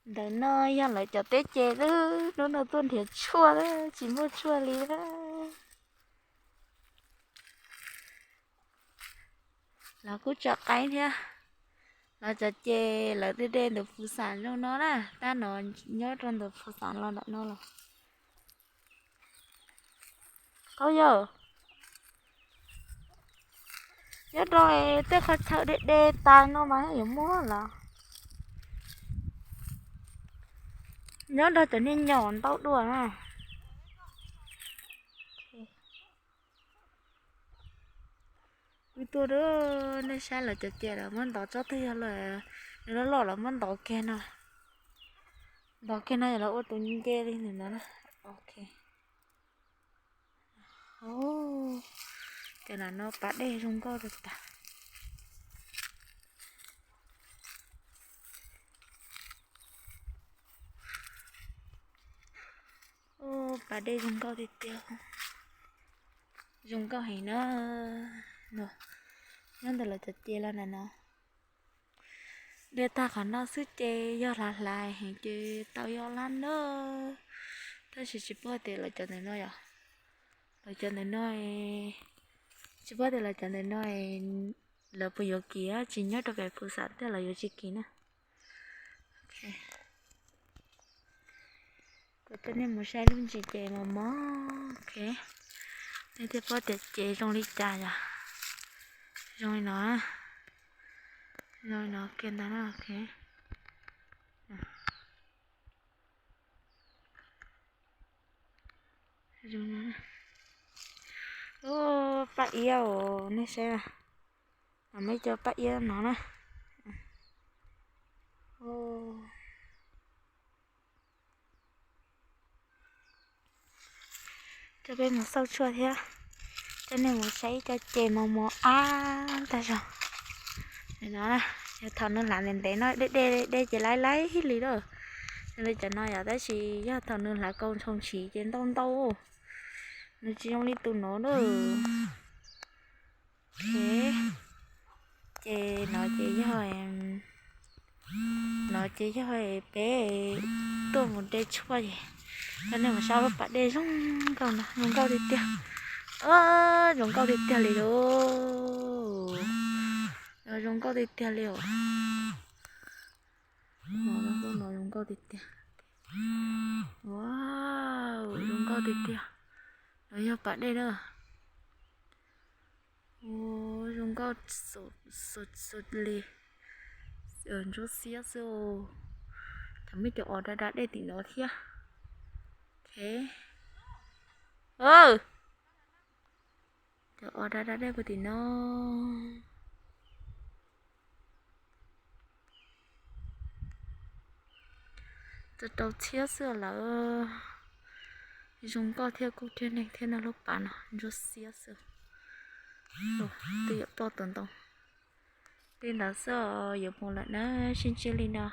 Ntawm no yog lawv cov teb ces lawm, hnub no tuaj nrhiav tshuaj lawm, tsis muaj tshuaj li lawm. Lawv kuj tso qaib thiab. Lawv cov ces lawv de de ntawm Phu Xas zoo no na, tab no nyob rau ntawm Phu Xas los ntawm no los. Thaum yog nyob rau tej qhov chaw de de tas no mas yuav muaj los. Nyob rau cov niag nyom ntau dua na. Wb tuaj, nej saib lawv cov ces lawv muab ntov tsob twg yog lawm, nws loj loj lawv muab ntov kiag no. Ntov kiag no yog lawv ua tus nce li ntawm no na. Ok. Cov no pas dej zoo nkauj tas tas. Pas dej zoo nkauj tiag tiag. Zoo nkauj heev na. Nyob ntawm lawv cov ces los ntawm no. De tag qhov no xwb ces yog hlav hlav heev ces tau yog lab na. Tab sis tsis paub tias lawv cov ntawm no yom. Lawv cov ntawm no, tsis paub tias lawv cov ntawm no lawv puas yuav kis, tsis nyob rau pem Phu Xas thiab lawv yuav tsis kis na. Kuv coj nej mus saib lub ntsis ces mos mos, ok. Nej thiaj paub tias ces zoo li cas yom. Zoo li no, zoo li no kiag ntag na, ok. Paj iab os, nej saib, muaj ib co paj iab no na. Coj peb mus xauj tshuaj thiab, coj nej mus saib ib co ces mos mos ab tag zog. No, yog thaum nws hlav ntev ntev no dej dej dej ces laib laib li lawm. Li cov no yom, tab sis yog thaum nws hlav kaus ntshoo ntshis ces ntau ntau, nws tsis zoo li tus no na. Ces no ces yog, no ces yog peb tuaj mus de tshuaj ces coj nej mus saib lub pas dej zoo nkauj no, zoo nkauj tiag tiag. Zoo nkauj tiag tiag li lauj. Zoo nkauj tiag tiag li os. Lub no zoo nkauj tiag tiag. Wow, zoo nkauj tiag tiag. No yog pas dej na. Zoo nkauj xus li, ntsuab xiab xwb. Tam muaj cov os da da dej tim no thiab. Cov os da da dej puag tim no. Txog rau txhiab xwb lawm. Zoo nkauj thiab kub thiab neeg thiab no, lub pas no ntsuab xiab xwb. Twb yuav ploj tau ntau. Li ntawd xwb, yuav mus lawm na, sib ntsib li no.